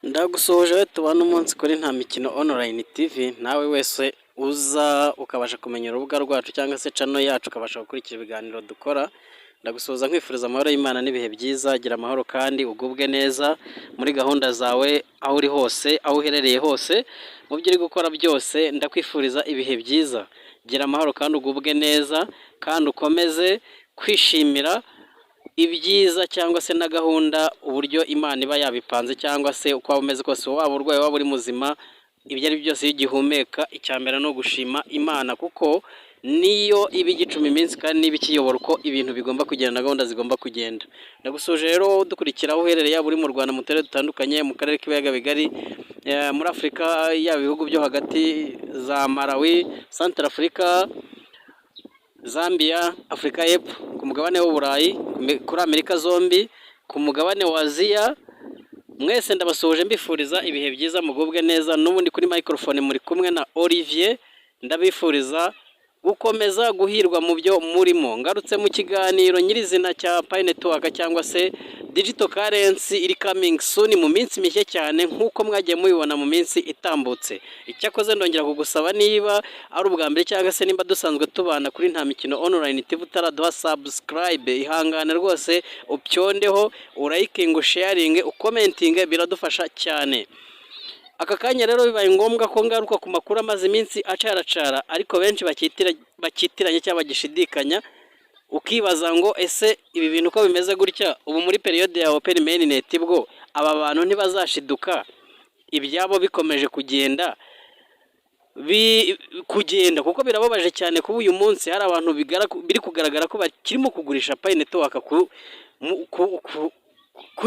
Ndagusuhuje wowe tubana umunsi kuri Nta Mikino Online TV, nawe wese uza ukabasha kumenya urubuga rwacu cyangwa se channel yacu, ukabasha gukurikira ibiganiro dukora. Ndagusuhuza nkwifuriza amahoro y'Imana n'ibihe byiza. Gira amahoro kandi ugubwe neza muri gahunda zawe, aho uri hose, aho uherereye hose, mu byo uri gukora byose. Ndakwifuriza ibihe byiza. Gira amahoro kandi ugubwe neza, kandi ukomeze kwishimira ibyiza cyangwa se na gahunda, uburyo Imana iba yabipanze, cyangwa se uko waba umeze kose, waba urwaye, waba uri muzima, ibyo ari byo byose, iyo ugihumeka, icya mbere ni ugushima Imana, kuko niyo iba igicuma iminsi kandi niba ikiyobora uko ibintu bigomba kugenda na gahunda zigomba kugenda. Ndagusuhuje rero wowe udukurikira aho uherereye, yaba uri mu Rwanda mu turere dutandukanye, mu karere k'Ibiyaga Bigari, muri Afurika, yaba ibihugu byo hagati za Malawi, Central Africa, Zambia, Afurika y'Epfo, ku mugabane w'Uburayi, kuri Amerika zombi, ku mugabane wa Aziya, mwese ndabasuhuje mbifuriza ibihe byiza, mugubwe neza. N'ubundi kuri microphone muri kumwe na Olivier. Ndabifuriza gukomeza guhirwa mu byo murimo. Ngarutse mu kiganiro nyirizina cya Pi Network cyangwa se digital currency iri coming soon mu minsi mike cyane, nk'uko mwagiye mubibona mu minsi itambutse. Icyakoze ndongera kugusaba, niba ari ubwa mbere cyangwa se nimba dusanzwe tubana kuri Nta Mikino Online TV utaraduha subscribe, ihangane rwose upyondeho, urayikinge, usharinge, ukomentinge, biradufasha cyane. Aka kanya rero bibaye ngombwa ko ngaruka ku makuru amaze iminsi acaracara, ariko benshi bakitiranya cyangwa bagishidikanya, ukibaza ngo: "Ese ibi bintu uko bimeze gutya, ubu muri période ya open mainnet bwo aba bantu ntibazashiduka ibyabo bikomeje kugenda?" Kuko birababaje cyane kuba uyu munsi hari abantu biri kugaragara ko bakirimo kugurisha Pi Network ku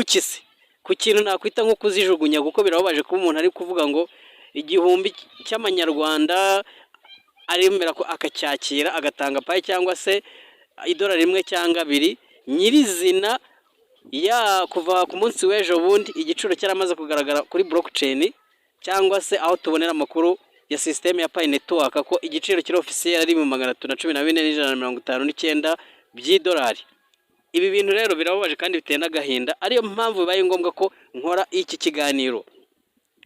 kisi, ku kintu nakwita nko kuzijugunya, kuko birababaje kuba umuntu ari kuvuga ngo 1000 cy'amanyarwanda aremera ko akacyakira, agatanga Pi cyangwa se idolari 1 cyangwa 2 nyirizina, ya kuva ku munsi w'ejo bundi igiciro cyaramaze kugaragara kuri blockchain cyangwa se aho tubonera amakuru ya système ya Pi Network, ko igiciro kiri officiel ari mu 314,159 by'idolari. Ibi bintu rero birababaje kandi biteye n'agahinda, ariyo mpamvu bibaye ngombwa ko nkora iki kiganiro.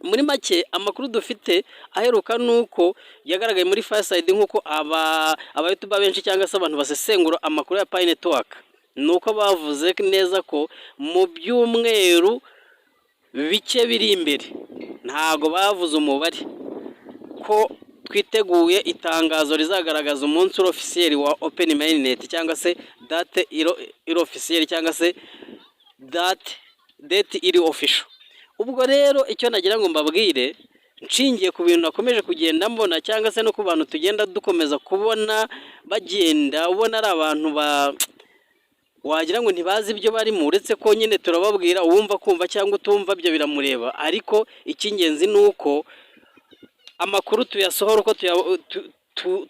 Muri make, amakuru dufite aheruka ni uko yagaragaye muri Fireside, nk'uko aba aba YouTuber benshi cyangwa se abantu basesengura amakuru ya Pi Network, ni uko bavuze neza ko mu byumweru bike biri imbere, ntago bavuze umubare, ko twiteguye itangazo rizagaragaza umunsi officiel wa open mainnet cyangwa se date iri officiel cyangwa se date iri official. Ubwo rero icyo nagira ngo mbabwire, nshingiye ku bintu nakomeje kugenda mbona cyangwa se no ku bantu tugenda dukomeza kubona bagenda, ubona ari abantu ba wagira ngo ntibazi ibyo barimo, uretse ko nyine turababwira, uwumva kumva cyangwa utumva ibyo biramureba, ariko icy'ingenzi ni uko amakuru tuyasohora uko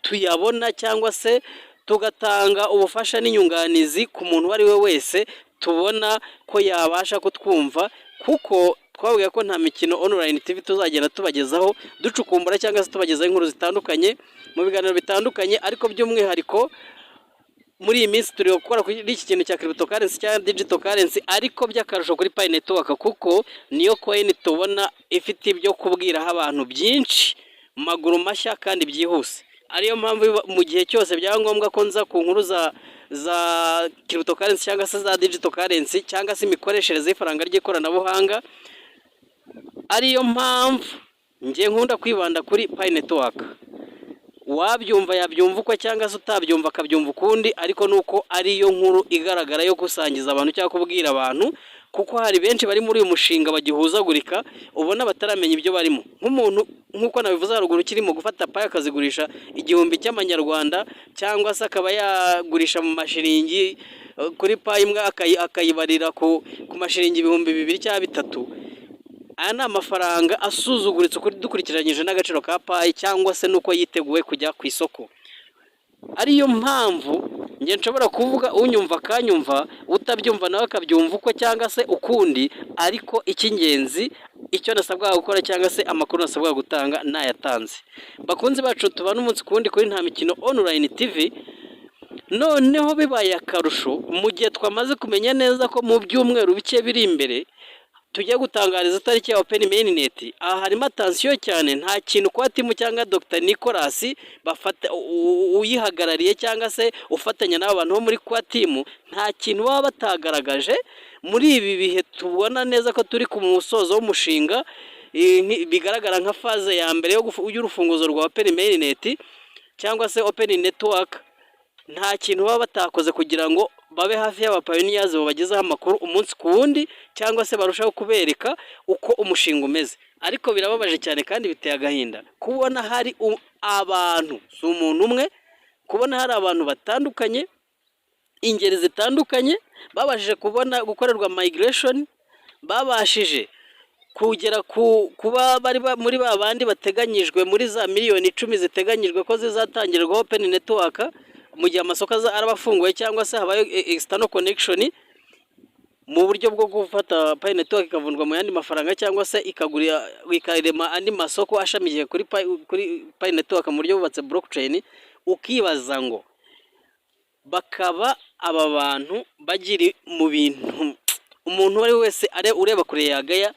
tuyabona cyangwa se tugatanga ubufasha n'inyunganizi ku muntu uwo ari we wese tubona ko yabasha kutwumva, kuko twabwiye ko Nta Mikino Online TV tuzagenda tubagezaho ducukumbura cyangwa se tubagezaho inkuru zitandukanye mu biganiro bitandukanye. Ariko by'umwihariko muri iyi minsi turi gukora kuri iki kintu cya cryptocurrency cyangwa digital currency, ariko by'akarusho kuri Pi Network, kuko niyo coin tubona ifite ibyo kubwiraho abantu byinshi maguru mashya kandi byihuse, ariyo mpamvu mu gihe cyose byaba ngombwa ko nza ku nkuru za cryptocurrency cyangwa se za digital currency cyangwa se imikoreshereze y'ifaranga ry'ikoranabuhanga, ariyo mpamvu njye nkunda kwibanda kuri Pi Network. Uwabyumva yabyumva uko, cyangwa se utabyumva akabyumva ukundi, ariko nuko ariyo nkuru igaragara yo gusangiza abantu cyangwa kubwira abantu, kuko hari benshi bari muri uyu mushinga bagihuzagurika, ubona bataramenya ibyo barimo. Nk'umuntu, nk'uko nabivuze haruguru, kirimo gufata Pi akazigurisha 1000 cy'amanyarwanda, cyangwa se akaba yagurisha mu mashiringi kuri Pi imwe akayibarira ku mashiringi 2000 cyangwa 3000. Aya ni amafaranga asuzuguritse dukurikiranyije n'agaciro ka Pi cyangwa se n'uko yiteguwe kujya ku isoko. Ariyo mpamvu njye nshobora kuvuga, unyumva akanyumva, utabyumva nawe akabyumva uko cyangwa se ukundi, ariko icy'ingenzi, icyo nasabwaga gukora cyangwa se amakuru nasabwaga gutanga nayatanze. Bakunzi bacu tubana umunsi ku wundi kuri Nta Mikino Online TV, noneho bibaye akarusho mu gihe twamaze kumenya neza ko mu byumweru bike biri imbere. Tujye gutangariza itariki ya open mainnet. Aha harimo attention cyane. Nta kintu Core Team cyangwa Dr Nicolas bafata uyihagarariye cyangwa se ufatanya n'aba bantu bo muri Core Team, nta kintu baba batagaragaje muri ibi bihe tubona neza ko turi ku musozo w'umushinga. Bigaragara nka phase ya mbere y'urufunguzo rwa open mainnet cyangwa se open network. Nta kintu baba batakoze kugira ngo babe hafi y'aba pioneers, babagezeho amakuru umunsi ku wundi cyangwa se barushaho kubereka uko umushinga umeze. Ariko birababaje cyane kandi biteye agahinda kubona hari abantu, si umuntu umwe, kubona hari abantu batandukanye, ingeri zitandukanye, babashije kubona gukorerwa migration, babashije kugera ku kuba bari muri ba bandi bateganyijwe muri za miliyoni 10 ziteganyijwe ko zizatangirwa open network mu gihe amasoko araba afunguye cyangwa se habaye external connection mu buryo bwo gufata Pi Network ikavunjwa mu yandi mafaranga cyangwa se ikagura, ikarema andi masoko ashamikiye kuri Pi Network mu buryo bubatse blockchain. Ukibaza ngo bakaba aba bantu bagiri mu bintu umuntu uwo ari we wese ureba kure yagaya,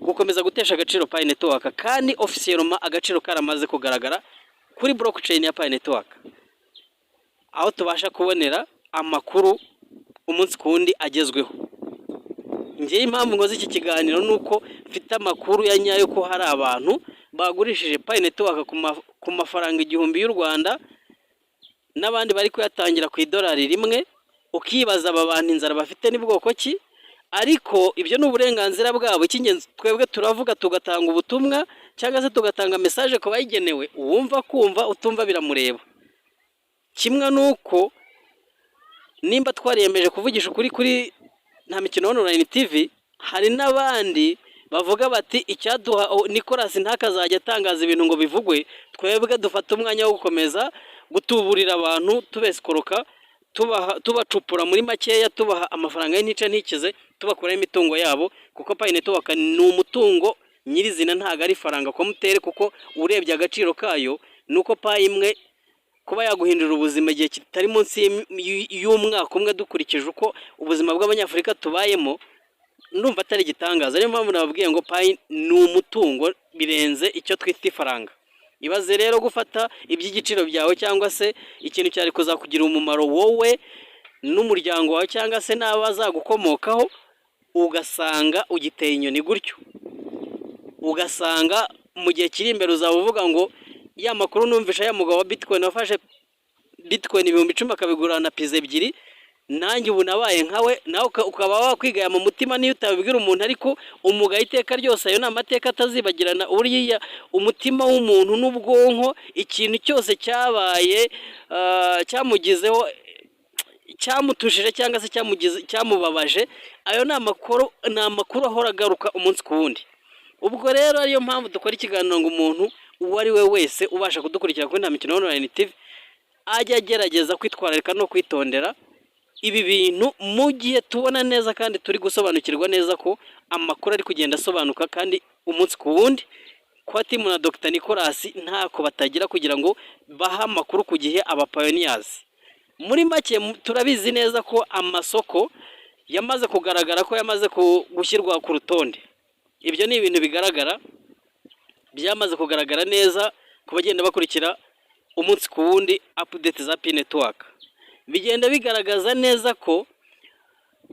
gukomeza gutesha agaciro Pi Network kandi officiellement agaciro karamaze kugaragara kuri blockchain ya Pi Network, aho tubasha kubonera amakuru umunsi ku wundi agezweho. Ngewe impamvu nkoze iki kiganiro ni uko mfite amakuru ya nyayo ko hari abantu bagurishije Pi Network ku mafaranga 1000 y'u Rwanda n'abandi bari kuyatangira ku idolari 1. Ukibaza aba bantu inzara bafite ni bwoko ki? Ariko ibyo ni uburenganzira bwabo. Icy'ingenzi, twebwe turavuga, tugatanga ubutumwa cyangwa se tugatanga message ku bayigenewe. Uwumva kumva, utumva biramureba. Kimwe n'uko nimba twariyemeje kuvugisha ukuri kuri Nta Mikino Online TV, hari n'abandi bavuga bati icyaduha Nicolas ntakazajya atangaza ibintu ngo bivugwe, twebwe dufata umwanya wo gukomeza gutuburira abantu, tubesikoroka, tubaha, tubacupura muri makeya, tubaha amafaranga y'intica ntikize, tubakuraho imitungo yabo, kuko Pi Network ni umutungo nyirizina, ntabwo ari ifaranga komutere. Kuko urebye agaciro kayo ni uko Pi imwe kuba yaguhindurira ubuzima igihe kitari munsi y'umwaka umwe, dukurikije uko ubuzima bw'Abanyafurika tubayemo, ndumva atari igitangaza. Niyo mpamvu nababwiye ngo Pi ni umutungo, birenze icyo twita ifaranga. Ibaze rero gufata iby'igiciro byawe cyangwa se ikintu cyari kuzakugira umumaro wowe n'umuryango wawe cyangwa se n'abazagukomokaho, ugasanga ugiteye inyoni gutyo, ugasanga mu gihe kiri imbere uzaba uvuga ngo ya makuru numvisha, ya mugabo wa Bitcoin wafashe Bitcoin 10,000 akabigurana pizza ebyiri, nanjye ubu nabaye nkawe. Nawe ukaba wakwigaya mu mutima niyo utabibwira umuntu, ariko umugaye iteka ryose. Ayo ni amateka atazibagirana. Buriya umutima w'umuntu n'ubwonko, ikintu cyose cyabaye, cyamugizeho, cyamutushije cyangwa se cyamugize, cyamubabaje, ayo ni amakuru ahora agaruka umunsi ku wundi. Ubwo rero ariyo mpamvu dukora ikiganiro ngo umuntu uwo ari we wese ubasha kudukurikira kuri Nta Mikino Online TV ajye agerageza kwitwararika no kwitondera ibi bintu, mu gihe tubona neza kandi turi gusobanukirwa neza ko amakuru ari kugenda asobanuka kandi umunsi ku wundi. Core Team na Dr Nicolas ntako batagira kugira ngo bahe amakuru ku gihe aba pioneers. Muri make, turabizi neza ko amasoko yamaze kugaragara ko yamaze gushyirwa ku rutonde. Ibyo ni ibintu bigaragara, byamaze kugaragara neza ku bagenda bakurikira umunsi ku wundi update za Pi Network. Bigenda bigaragaza neza ko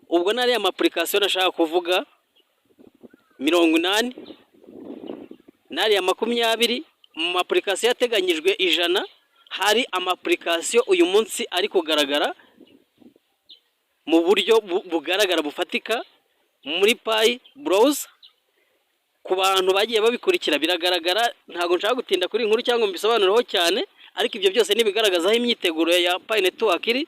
ubwo n'ariya ma application nashaka kuvuga 80 n'ariya 20 mu ma application yateganyijwe 100, hari ama application uyu munsi ari kugaragara mu buryo bugaragara, bufatika muri Pi Browser. Ku bantu bagiye babikurikira biragaragara. Ntabwo nshaka gutinda kuri iyi nkuru cyangwa ngo mbisobanureho cyane, ariko ibyo byose nibigaragaza aho imyiteguro ya Pi Network iri.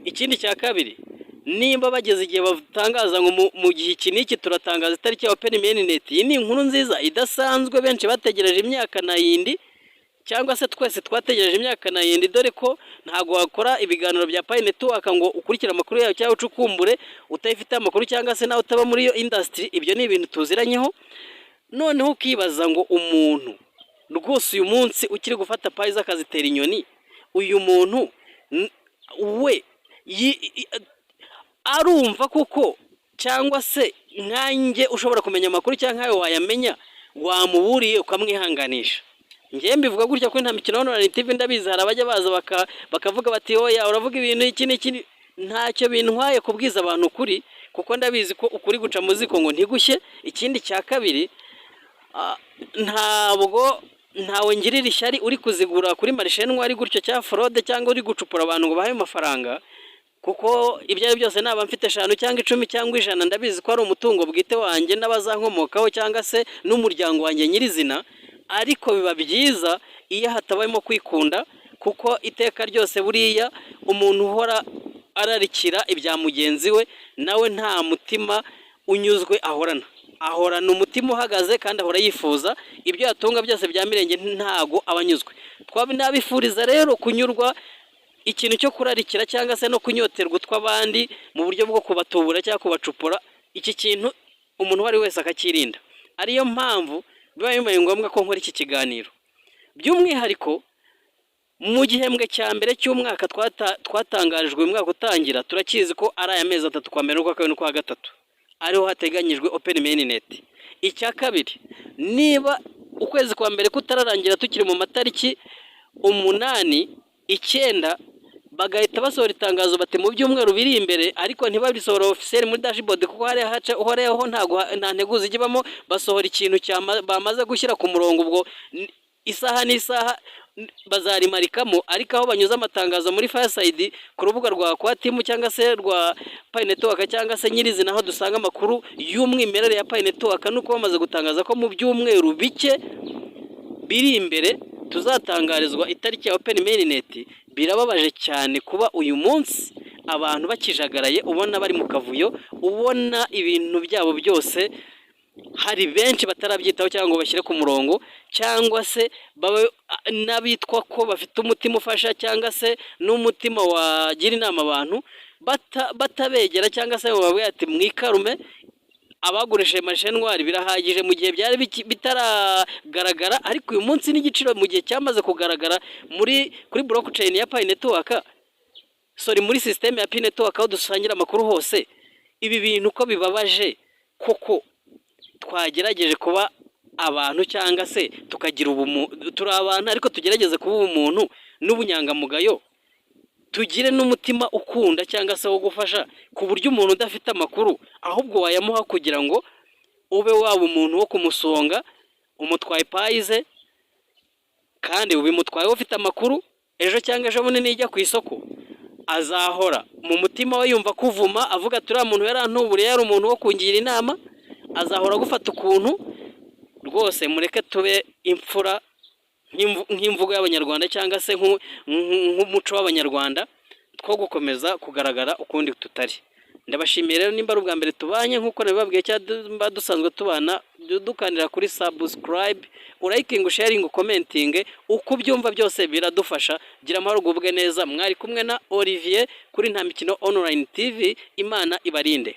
Ikindi cya kabiri, nimba bageze igihe batangaza ngo mu gihe iki n'iki turatangaza itariki ya open mainnet, iyi ni inkuru nziza idasanzwe benshi bategereje imyaka na yindi, cyangwa se twese twategereje imyaka na yindi, dore ko ntabwo wakora ibiganiro bya Pi Network ngo ukurikire amakuru yayo cyangwa ucukumbure utayifite amakuru cyangwa se nawe utaba muri iyo industry. Ibyo ni ibintu tuziranyeho. Noneho ukibaza ngo umuntu rwose uyu munsi ukiri gufata Pi ze akazitera inyoni, uyu muntu we arumva koko cyangwa se Nkanjye ushobora kumenya amakuru cyangwa nkawe wayamenya, wamuburiye ukamwihanganisha. Njyewe mbivuga gutya kuri Nta Mikino Online TV. Ndabizi hari abajya baza bakavuga bati: "Oya, uravuga ibintu iki n'iki." Ntacyo bintwaye kubwiza abantu ukuri, kuko ndabizi ko ukuri guca mu ziko ngo ntigushye. Ikindi cya kabiri, ntabwo ntawe ngirira ishyari uri kuzigura kuri marché noir gutyo, cyangwa fraude, cyangwa uri gucupura abantu ngo bahe amafaranga, kuko ibyo ari byo byose, naba mfite 5 cyangwa 10 cyangwa 100, ndabizi ko ari umutungo bwite wanjye n'abazankomokaho cyangwa se n'umuryango wanjye nyirizina. Ariko biba byiza iyo hatabayemo kwikunda, kuko iteka ryose buriya umuntu uhora ararikira ibya mugenzi we, nawe nta mutima unyuzwe ahorana. Ahorana umutima uhagaze kandi ahora yifuza ibyo yatunga byose bya mirenge, ntago aba anyuzwe. Nabifuriza rero kunyurwa. Ikintu cyo kurarikira cyangwa se no kunyoterwa utw'abandi mu buryo bwo kubatubura cyangwa kubacupura, iki kintu umuntu uwo ari we wese akakirinda. Ariyo mpamvu biba bibaye ngombwa ko nkora iki kiganiro, by'umwihariko mu gihembwe cya mbere cy'umwaka twatangarijwe uyu mwaka utangira. Turakizi ko ari aya mezi 3, kwa mbere n'ukwa kabiri n'ukwa gatatu, ariho hateganyijwe open mainnet. Icya kabiri, niba ukwezi kwa mbere kutararangira, tukiri mu matariki 8, 9, bagahita basohora itangazo bati mu byumweru biri imbere, ariko ntibabisohora officiel muri dashboard, kuko hariya haca uhoreho ntago nta nteguza ijya ibamo. Basohora ikintu bamaze gushyira ku murongo, ubwo isaha n'isaha bazarimarikamo. Ariko aho banyuze amatangazo muri Fireside, ku rubuga rwa Core Team cyangwa se rwa Pi Network cyangwa se nyirizina aho dusanga amakuru y'umwimerere ya Pi Network, nuko bamaze gutangaza ko mu byumweru bike biri imbere tuzatangarizwa itariki ya open mainnet. Birababaje cyane kuba uyu munsi abantu bakijagaraye, ubona bari mu kavuyo, ubona ibintu byabo byose hari benshi batarabyitaho cyangwa ngo bashyire ku murongo, cyangwa se babe n'abitwa ko bafite umutima ufasha cyangwa se n'umutima wagira inama abantu, batabegera cyangwa se ngo bababwire ati: "Mwikarume, abagurishije marché noir birahagije," mu gihe byari bitaragaragara. Ariko uyu munsi n'igiciro mu gihe cyamaze kugaragara muri kuri blockchain ya Pi Network, sorry, muri system ya Pi Network aho dusangira amakuru hose, ibi bintu ko bibabaje koko. Twagerageje kuba abantu cyangwa se tukagira ubumuntu. Turi abantu, ariko tugerageze kuba ubumuntu n'ubunyangamugayo, tugire n'umutima ukunda cyangwa se wo gufasha, ku buryo umuntu udafite amakuru ahubwo wayamuha kugira ngo ube waba umuntu wo kumusonga umutwaye Pi ze, kandi ubimutwaye ufite amakuru. Ejo cyangwa ejo bundi nijya ku isoko, azahora mu mutima we yumva kuvuma, avuga ati: "Uriya muntu yarantuburiye, yari umuntu wo kungira inama." Azahora agufata ukuntu. Rwose mureke tube imfura nk'imvugo y'Abanyarwanda cyangwa se nk'umuco w'Abanyarwanda, two gukomeza kugaragara ukundi tutari. Ndabashimiye rero. Nimba ari ubwa mbere tubanye, nk'uko nabibabwiye, cyangwa dusanzwe tubana, dukanira kuri subscribe, urayikinga, usharinga, ukomentinge uko ubyumva, byose biradufasha. Gira amahoro, ugubwe neza. Mwari kumwe na Olivier kuri Nta Mikino Online TV. Imana ibarinde.